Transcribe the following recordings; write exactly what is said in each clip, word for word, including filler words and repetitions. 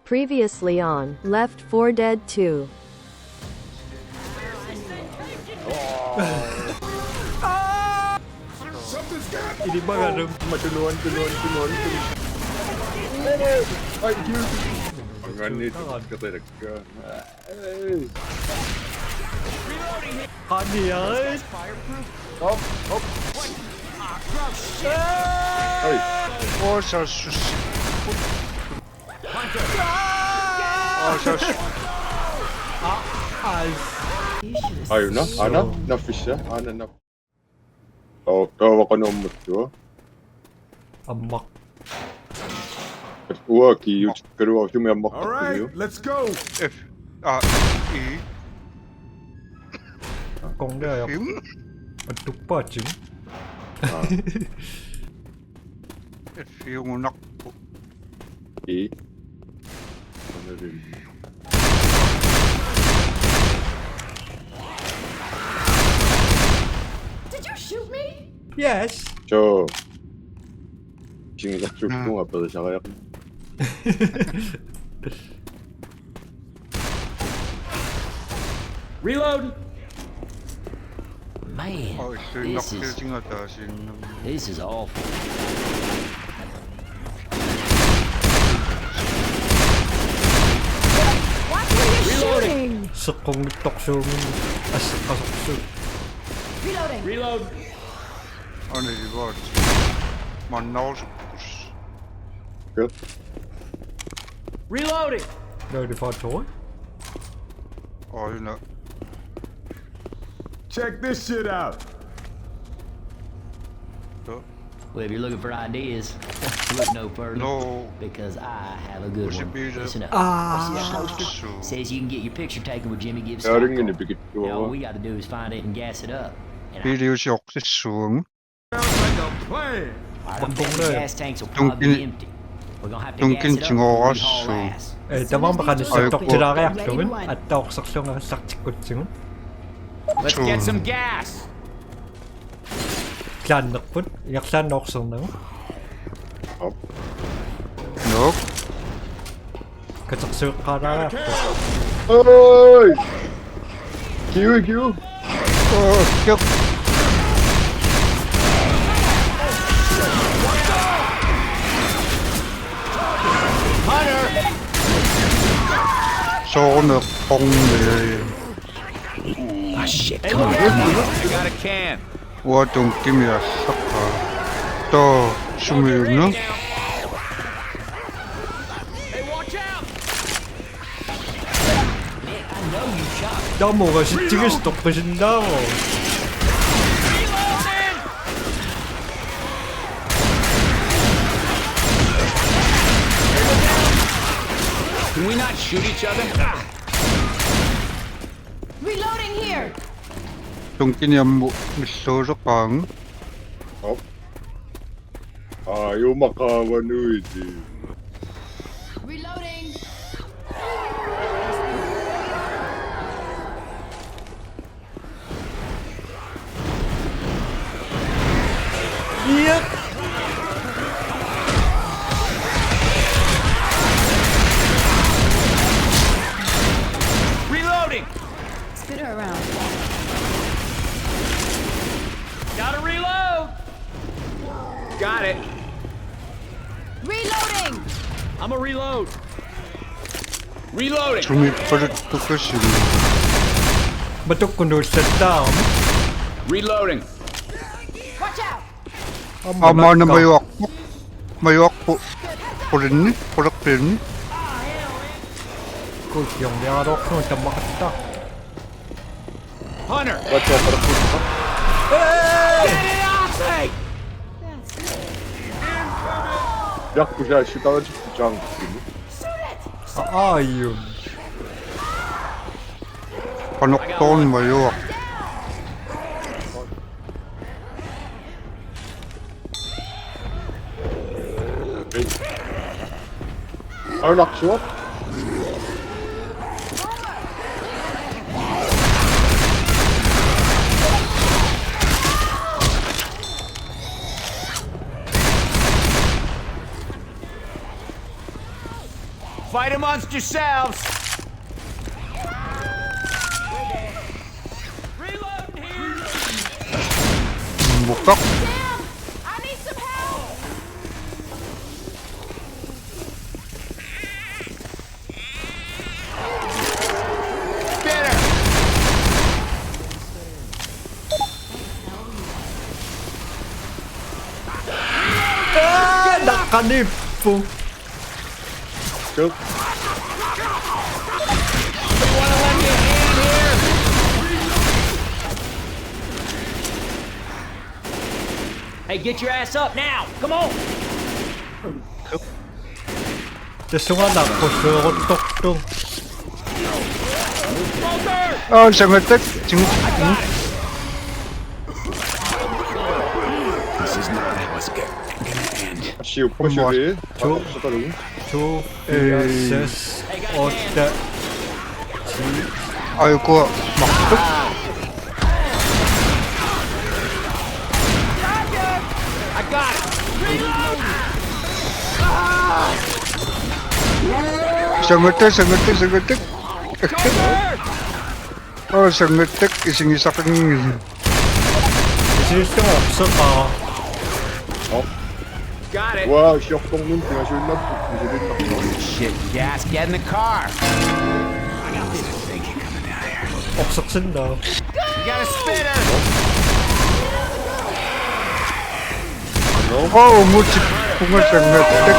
Previously on Left four Dead two. Ini magadum. Matuluan, tuluan, tuluan, tuluan. Ay, Dios. Ang ganit. Katalagka. Ay. Kani ay. Hop, hop. Ay. Oh, sus. Oh, sus. Ay, na, ana, na fisha, ana, na. Oh, tawa qanoq ummattua. Ammaq. Uanga kiiutikkaluarlunga ammaq. All right, let's go. F, A, E. Konga ja. Film? Attuppaatsigu. Aa. F-iugunarpoq. E. Did you shoot me? Yes. Soo. Singisarsuullunga perisariaqarpunga. Reload! Man, oh, this is, this is awful. What were you shooting? Seqqunngitsorsuummik asseqqasorsuuvoq. Reloading. Reload. Only reward. Mannausupus. Good. Reloading. Ready for toy? Oh, you know. Check this shit out. Well, if you're looking for ideas, look no further. No. Because I have a good one. Listen up. Ah. See that poster? Says you can get your picture taken with Jimmy Gibbs stock car. All we gotta do is find it and gas it up. And I Videosi oqsissuunga. Sounds like a plan. All right, I'm betting the gas tanks will probably be empty. We're gonna have to gas it up before we haul ass. As soon as these dudes open, get ready to run. Ee, tamarmik qanoq issaartortilaareerlugit attaorserlunga aallartikkutsigu. Let's get some gas. Klaannerput, ingerlaannaq orsernagu. Op. Nope. Katersueqqaalaariarput. Oi! Kiu, kiu. Oh, kiu. Hunter! Soorunami qonge. Ah, shit, come on, come on. I got a can. Uanga tunkimik aallaqqaara. Too, sumiuna? Tamuga sitsigis toqqisinnaavoq. Can we not shoot each other? Reloading here. Tunkinimut milluuleqaanga. Op. Aa, jumaqaavanuiti. Reloading. Yep. Reloading. Spin her around. Gotta reload. Got it. Reloading. I'm a reload. Reloading. Sumi palattukasin. Matukkunuullattaarami. Reloading. Watch out. Aamma majuarpoq. Majuarpoq. Qulinni, quleqqiinni. Kuusiorniaraluarlugu tammaqattaaq. Hunter! Watch out for the food. Hey! Jaqqusaassutarutippu taanna. Aajuna. Qanortoornimajua. Arnaq suat. Fight amongst yourselves. Mukaq. Sam, I need some help. Better. Naqqaniippoq. Cool. Hey, get your ass up now! Come on! Tassunga naqqussueruttortoq. Oh, sangattak. Singu. This is not how it's go- gonna end. Siuppa suli. Two. Satalu. Two, fire, six, otte. Aikuq maqtuq. I got it! Sangattak, sangattak, sangattak. Oh, sangattak isigisaqanngilaq. Isigissuaq orseqaaq. Got it! Uaa, siortornun pingasunnapput. Misilinnapput. Shit, gas, get in the car! Orsersinnaa. You got a spitter! Oh, mutsi. Kunga sangattak.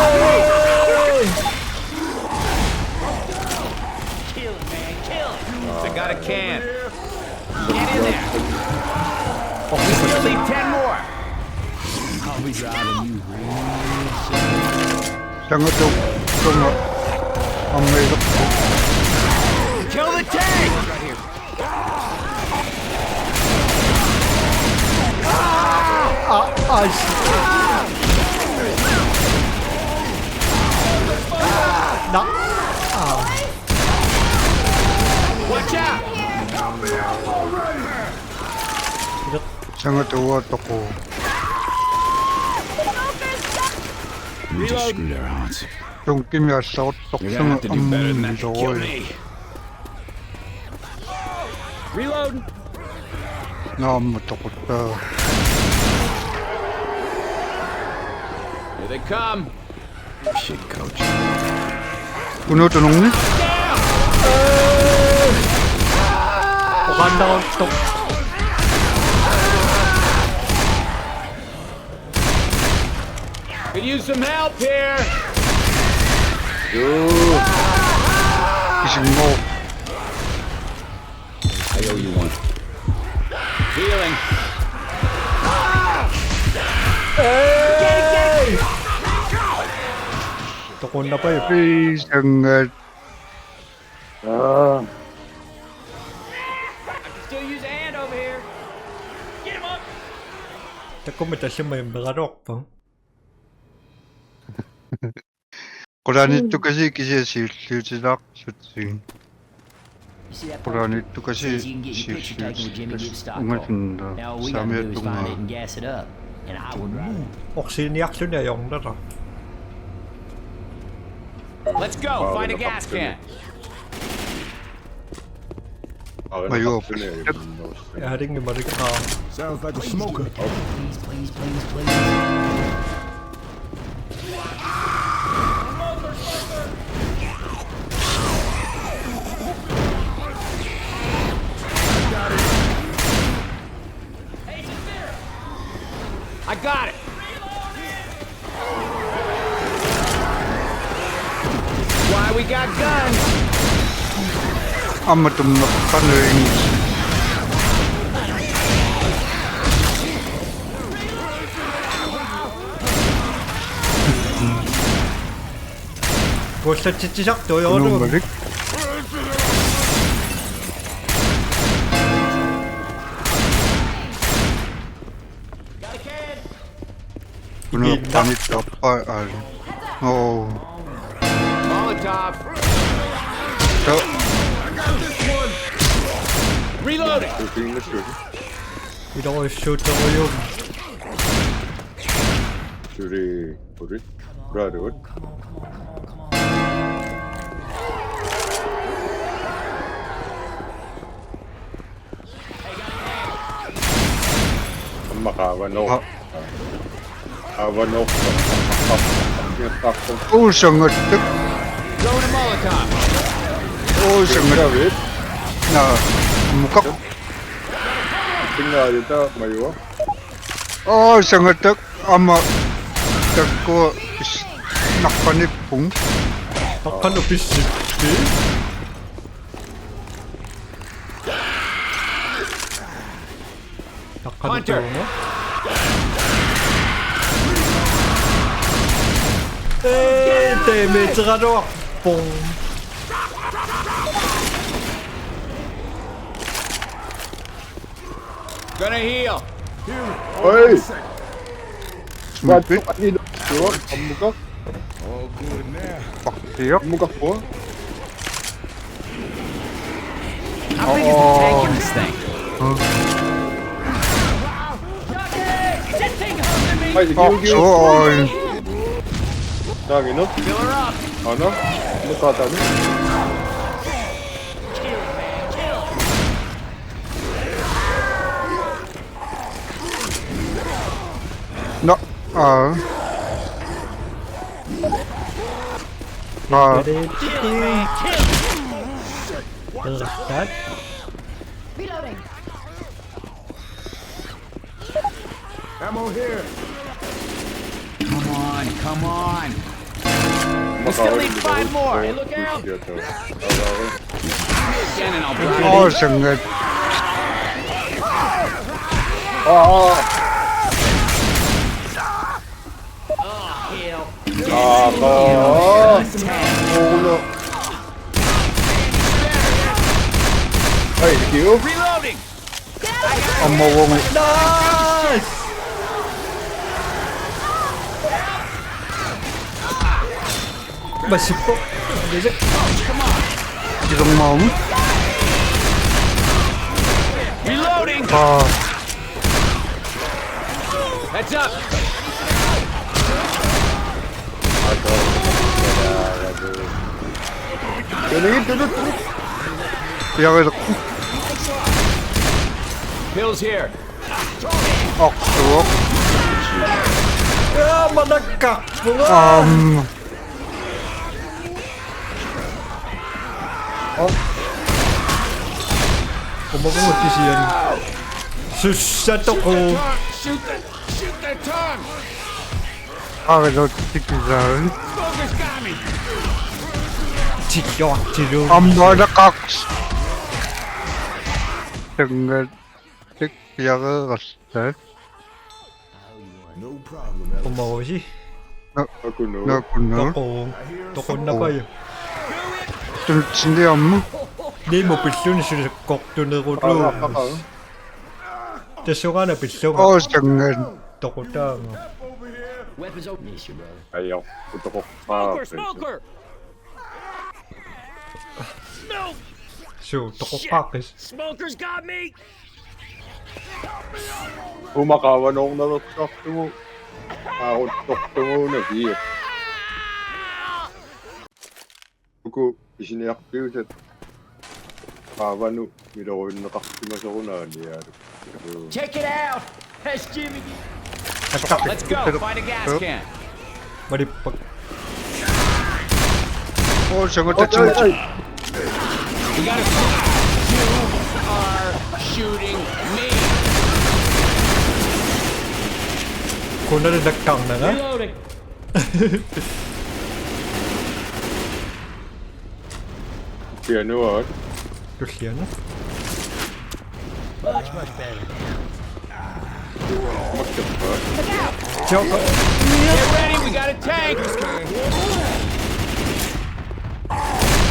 Kill it, man, kill it! I got a can. Get in there! We still need ten more! I'll be driving you. Sangattak. Tunga. Ammaileq. Kill the tank! Ah, ah, shit. Na. Ah. Watch out! Sangattuartoqu. We just screwed our odds. Tunkimi assaartoq. You're gonna have to do better than that to kill Sangattuartoq. Me. Reloading! Naammattoquttaa. Here they come! Shit, coach. Kunuutunungi. Oqannaartoq. Could use some help here! Isiginngooq. I owe you one. Healing! Hey! Toqunnapajuk. Pisangat. Ah. I can still use a hand over here! Get him up! Takummik tallimat immigaluarput. Qulaaniittukasiit kisianni siulliutilaarsutsigit. Qulaaniittukasiit siulliutilaarsutsigit. Ungasinda. Saamiatungaa. Orsiiniarluni ajornata. Let's go! Find a gas can! Majuup. Aringi marikkaa. Sounds like a smoker. Please, please, please, please. I got it! Why we got guns? Aamma tummeqqanuin. Kuullatsitsisartoq ajorlugu. Nuumalik. Kunuup qanittorpaa aali. Oo. Molotov. So, Reload it! Ukiinnassut. Ilorujussuuttorujuuvoq. Suli. Uli. Raadugut. Come on, come on, come on, come on. Avanor. Avanor. Uusangattak. Uusangattak. Naa, mukaq. Singaajata majua. Uusangattak. Aamma takkua pis-, naqqaniippunga. Naqqanut pissippi. Naqqanut. Hunter. Ee, damage-eraluarpoq. Gonna heal. Oi! Smart pick. Ammukaq. Ammukaq. How big is the tank in this thing? Ai, se kiu, kiu. Taanna. Fill her up. Aana. Ammukaq taanna. No. Ah. Ah. Reloading. Ammo here. Come on, come on. We still need five more. Hey, look out. Again, and I'll drive. Uusangattak. Oh, hell. Hey, you. Reloading. Aamma uagut. Nice! Masippo. Isermaagu. Reloading. Ah. Heads up. Pills here. Aqsuuq. Aa, manakka. Um. Oh. Kumakuutti sian. Sussatoqu. Shoot the, shoot the tongue. Areloortikkisaarami. Smoker's got me. Tilluartilu. Ammaalaqaaq. Tungaanut piareerassaaq. Qumarusi. Nakunnguaq. Nakunnguaq. Toqu. Toqunnapaju. Tunutsinniarma. Nimu pilluni suli sakkortuneruluu. Tassungaana pillunga. Uusangattak. Toqutaanga. Weapons over. Miss you, brother. Ajo, utoqqaaq. Smoker, smoker! Smoke! Suu, toqoqqaaqqis. Smoker's got me! Uuma qaavanoornaveersaarlugu. Aaruttortuguuna kiia. Uku pisiniarpiusat. Qaavanut miloriunneqarsimasorunaanialu. Check it out! That's Jimmy! Let's go! Find a gas can! Malippak. Oh, sangatta. Oi, oi, oi. We got a flag! You are shooting me! Kunali nakkarnanga? Reloading! Tullianut. Tullianut. Much, much better. What the fuck? Jump. Get ready, we got a tank!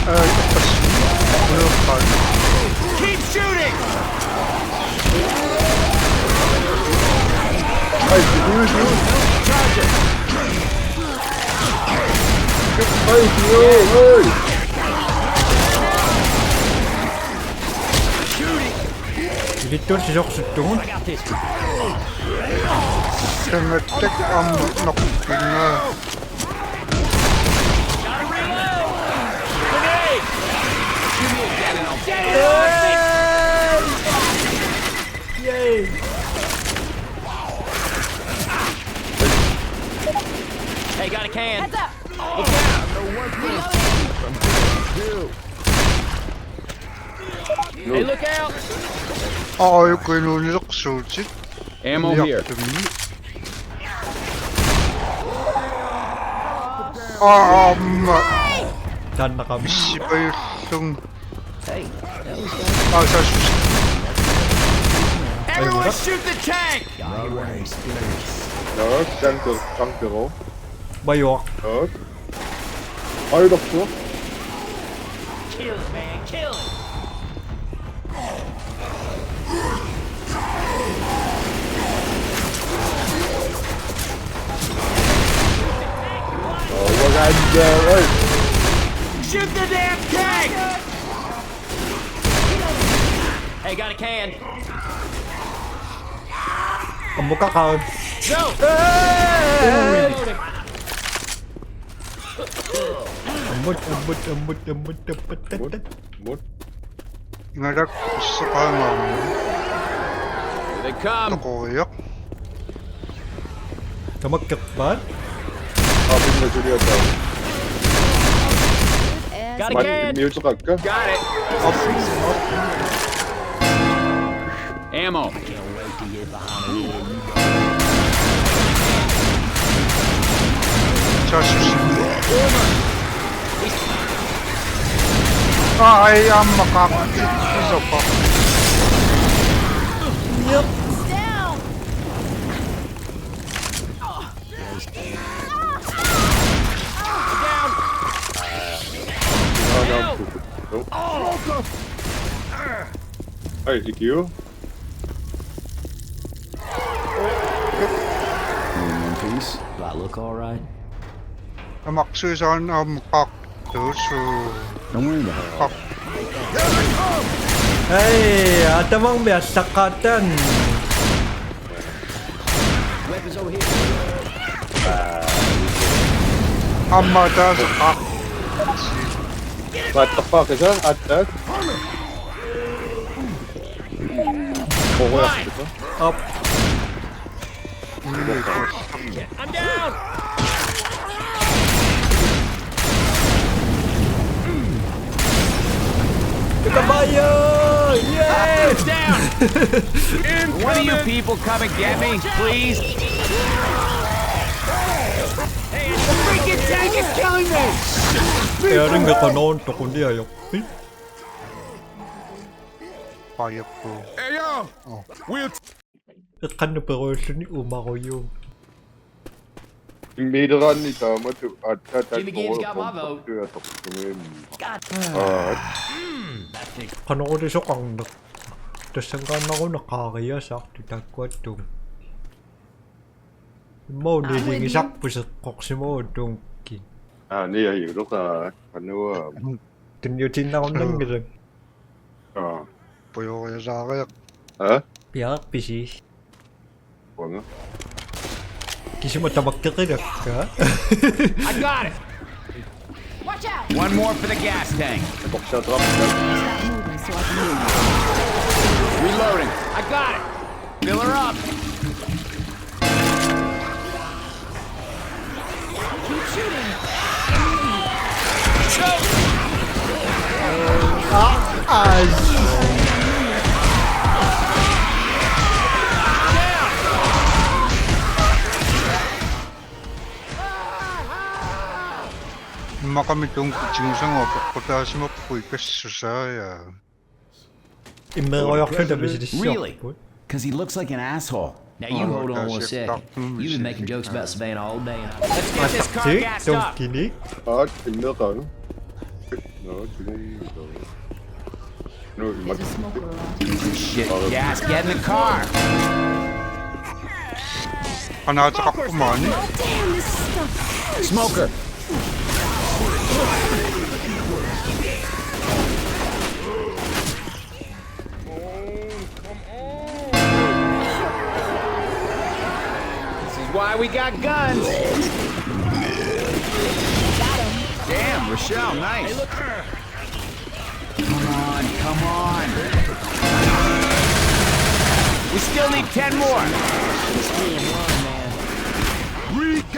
Ai, appas. Keep shooting! Ai, kiiu, kiiu. Charge it! Ai, kiiu, ai. Ilittuut sisorsuttugut. Sangatta aamma noqqinnga. Yay! Yay! Got a can. Heads up! Look out! Hey, look out! Aa, joku inuunilersuutit. Ammo here. Aa, aamma. Taanna qami. Sipajullunga. Aa, saasus. Everyone shoot the tank! No, tanker, tanker. Majuaq. No. Oi, doktor. Kill it, man, kill it! Oh, what I do? Shoot the damn tank! Hey, got a can. Ammukaqaaq. Go! Ammut, ammut, ammut, ammut, ammut, ammut. Mut. Ingarak ussaqaamaamma. They come! Toqoriaq. Tamakkerpaat. Aa, pinna suliataa. Got a Mat can! Miuteqakka. Got it! Ammo! Saasus. Aa, ai, aamma qaaqqisoqqa. Down! No, no. Nope. Hey, did you? In one piece. That look all right? Aamma suisaannaam qaaqqisoq. Don't worry about it. Qaaq. Hei, atamammi allaqqaataanni. Weapons over here. Aamma taas qaaq. What the fuck is that? At that? Oh, what? Op. I'm down! Kabayo! Yay! It's down! One of you people come and get me, please? Hey, the freaking tank is killing me! Earinga qanoon toquniajorpit. Pajappu. Hey, yo! We'll Eqqannut peruulluni umarujuuvoq. Immiiteraanni taamatut aatsaat Jimmy Game's got my vote. Tuatortumim. God. Aa, Qanorulisoqarneq. Tassanngaannaruna qaariasaartut taakkuattugut. Immaqa nilingisarpusi eqqorsimaguttuunngikkiga. Aa, niajuloqaa. Qanua. Tunniutiinnarunanngilaq. Aa. Pujoriasaariaq. Aa? Piareerpisi? Uanga. Kisima tamakkeqilakka. I got it! Watch out! One more for the gas tank. Boksa drop. Stop moving so I can move. Reloading. I got it! Fill her up! Keep shooting! Ai. Immaqami tunngaviusarput peqqutaasimapput ikassusaa ja. Immerujoqsuta misilissiorput. Really? Because he looks like an asshole. Now you hold on one second. You've been making jokes about Savannah all day. And I... Let's get this car gassed up. Tonkini. Aa, immeqaanga. No, it's me. No, There's a smoker around. Shit, gas, get in the car. Qanaateqarpumaani. Damn, this is stuff. Smoker. This is why we got guns. Damn, Rochelle, nice. Come on, come on. We still need ten more.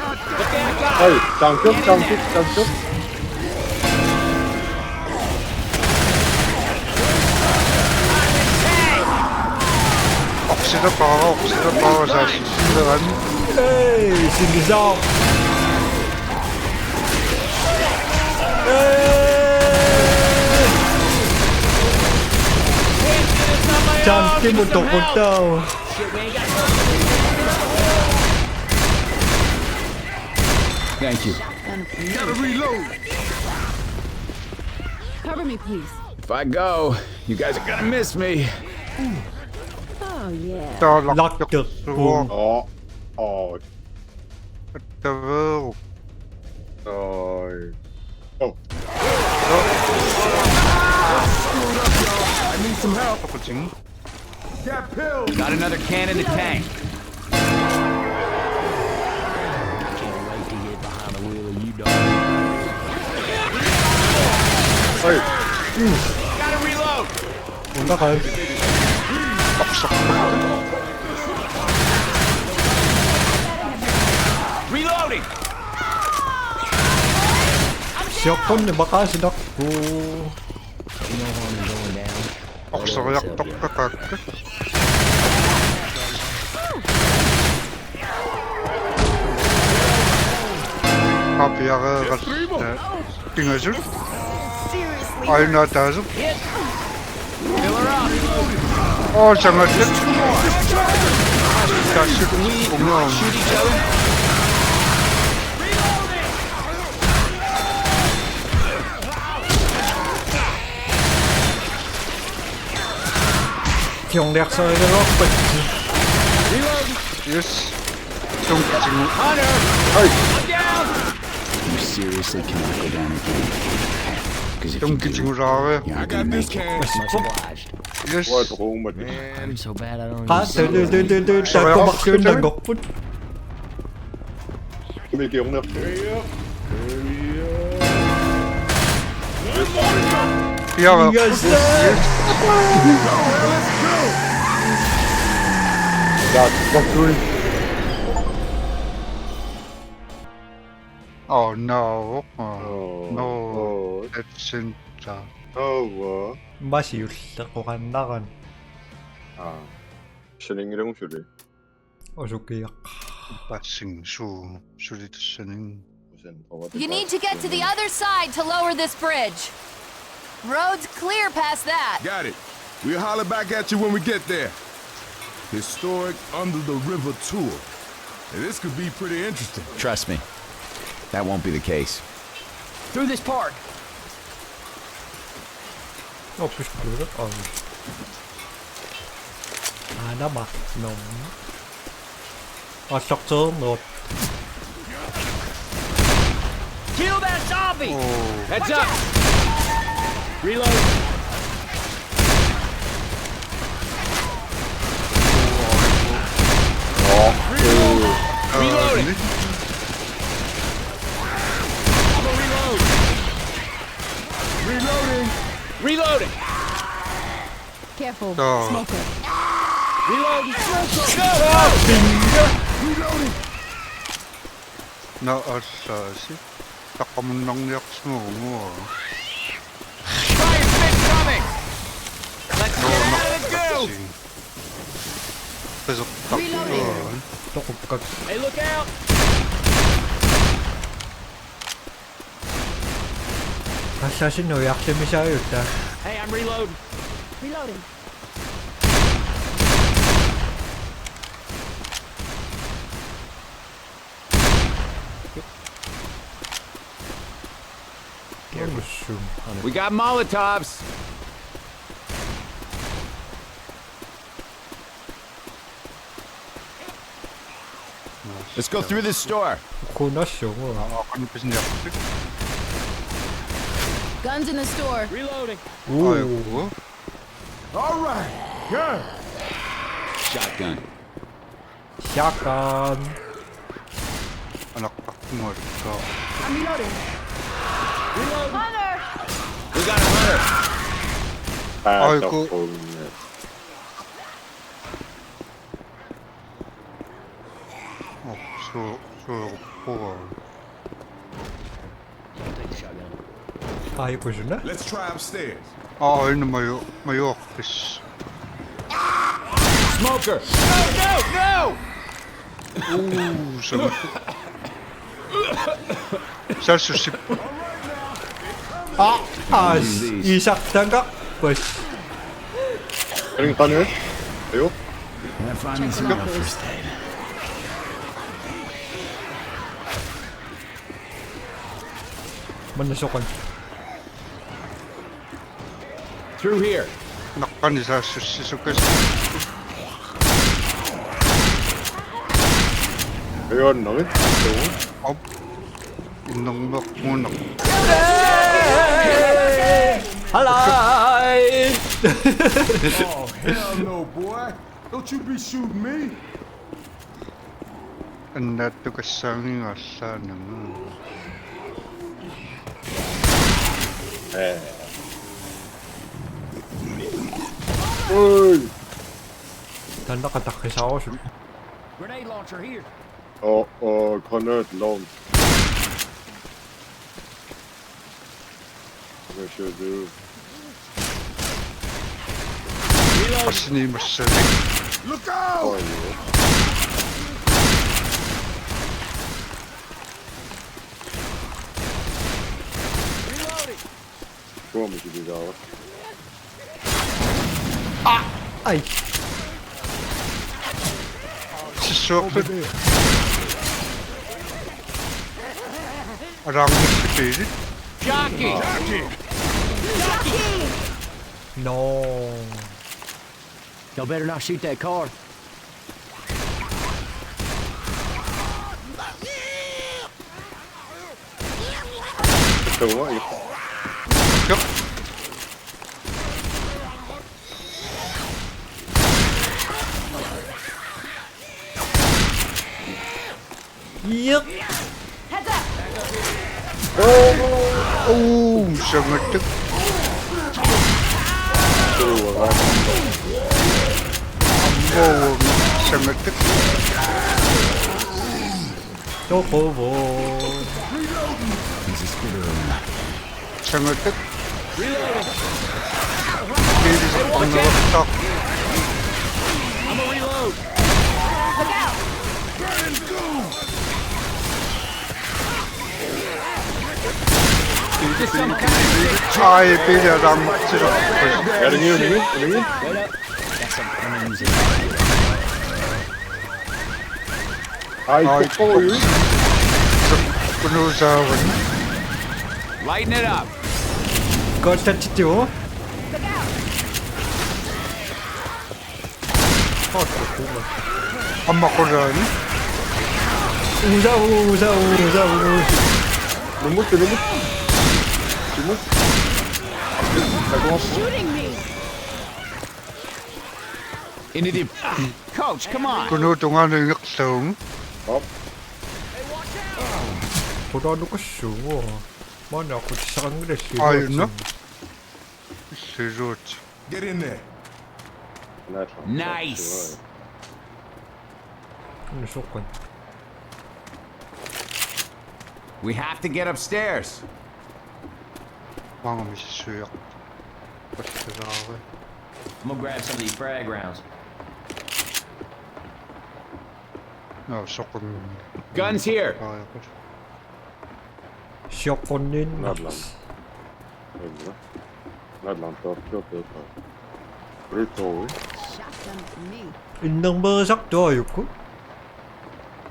Hey, thank you, thank you, thank you. Oqsitaqaara, oqsitaqaara, saassussilerami. Hey, singisaa. Hey! Chancimut toquttaa. Thank you. Gotta reload. Cover me, please. If I go, you guys are gonna miss me. Oh, yeah. Taarlaq-, laqteqqu. Oh, oh. Taveerup. Oi. Oh. I need some help. Got another can in the tank. Can't wait to get behind the wheel of you, dog. Hey. Gotta reload. Undaqa. Reloading. Sioqqunneq maqaasinarpoq. Oqsoriartortaqaakka. Apiareerat, eh, pingasut. Aina taasu. Oh, sangatit. Taasu. Ungaam. Kiongliarsarigaluarpatsi. Yes. Tunkitsigu. Hey. You seriously cannot go down again. 'Cause if you do, tunkitsigu saare. You're not gonna make it. Much obliged. Yes. What room? I'm so bad I don't even see. Qaa, tu, tu, tu, tu, tu, taakkumarluinnanngorput. Mikiorneq. Piara. Yes, sir. That's the truth. Oh, no. Oh, oh, no. Oh. That's in. Oh, uh. Masiulleqoqannarani. Ah. Sininngillugu suli. Usukiaq. Passing su-, suli tassanin. Usen, oh, what the. You need to get to the other side to lower this bridge. Road's clear past that. Got it. We'll holler back at you when we get there. Historic Under the River tour. This could be pretty interesting. Trust me, that won't be the case. Through this park. Oppistuuleq aamma. Aana marlunnik. Aallartereernerup. Kill that zombie! Oh. Heads up! Reload! Oh. Reloading! I'm a reload! Reloading! Reloading! Careful. Oh. Smoker. Reloading. Smoker. Reloading. Na assasi. Taqamunnarniarsimaguma. Fire spit coming. Let's get out of the goo. Reloading. Toqukkak. Hey, look out. Assasi nuiarlimisaajuutta. Hey, I'm reloading. Reloading. We got Molotovs. Let's go through this store. Guns in the store. Reloading. Ooh. All right, go. Shotgun. Shotgun. Anaqartungaartoq. I'm reloading. Reload. Hunter! We got a hunter. Aiku. Oh, so, so. Qua. I'll take the shotgun. Ai, kusuna. Let's try upstairs. Aa, aina maju-, majuaqqis. Smoker! No, no, no! Uu, sama. Saassussippoq. Aa, aas, isartaqarpas. Ring qanu. Ajo. Can I find me some first aid? Manna soqan. Through here. Naqqani saassussisukas. Ajunnarpoq. Op. Innermeqquunaq. Halai! Oh, hell no, boy. Don't you be shooting me. Annaattukassaanngikkaluarlunga. Ee. Oi. Taanna qataqqisaarusut. Grenade launcher here. Oh, oh, grenade launcher. Yes, you do. Reload. Assini massani. Look out! Oh, yeah. Reloading. Tuo misigigaava. Aa! Ai. Sissuorput. Araammissipiilit. Jockey! No. Y'all better not shoot that car. Takuuk. Yep. Yep. Heads up. Uu, sangatuk. Uu, sangatuk. Toquvoq. Sangatuk. Kiilisartorneqartoq. Ai, pili aamma. Aa, aa. Ai, ai, oi. Kunuusaavat. Lighten it up. Godt sat til det, hva'? Fuck, det er cool, mand. Aamma qulaani. Usa, usa, usa, usa. Numut, numut. Numut. Shooting me. Ini di. Coach, come on. Kunuup tungaanut ingerlavoq. Op. Qulaanukassuuvoq. Maanna aqutsisaqanngilassi. Aajuna. Illuut. Get in there. Nice. Nusuqqan. We have to get upstairs. Maanga misissuiaq. Passasaare. I'm gonna grab some of these frag rounds. No, soqum. Guns here. Sioqqunniinnarsi. Nadlan. Nadlan, torcho, pepa. Rito. Shotgun for me. Innermerisartoq ajuku.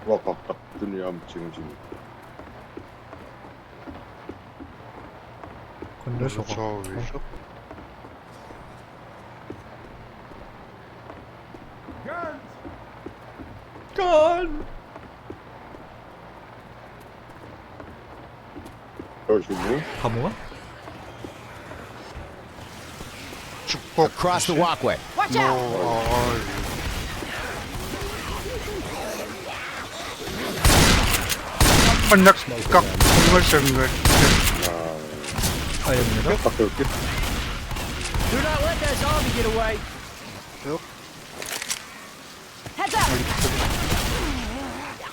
Waqartaq tuni am ching ching. Qannasoqa. Soorlu. Gun! Soorlu. Qamua? Across the walkway. Watch out! No, ai. Annak kaq, ungasangat. Ai, annak. Okay, okay. Do not let that zombie get away. Yep. Heads up!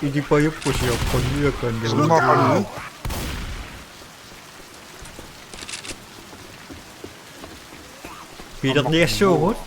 Ilipajuppusi oqqunniakkanni. Ilipajuppusi. Pilerniassuugut.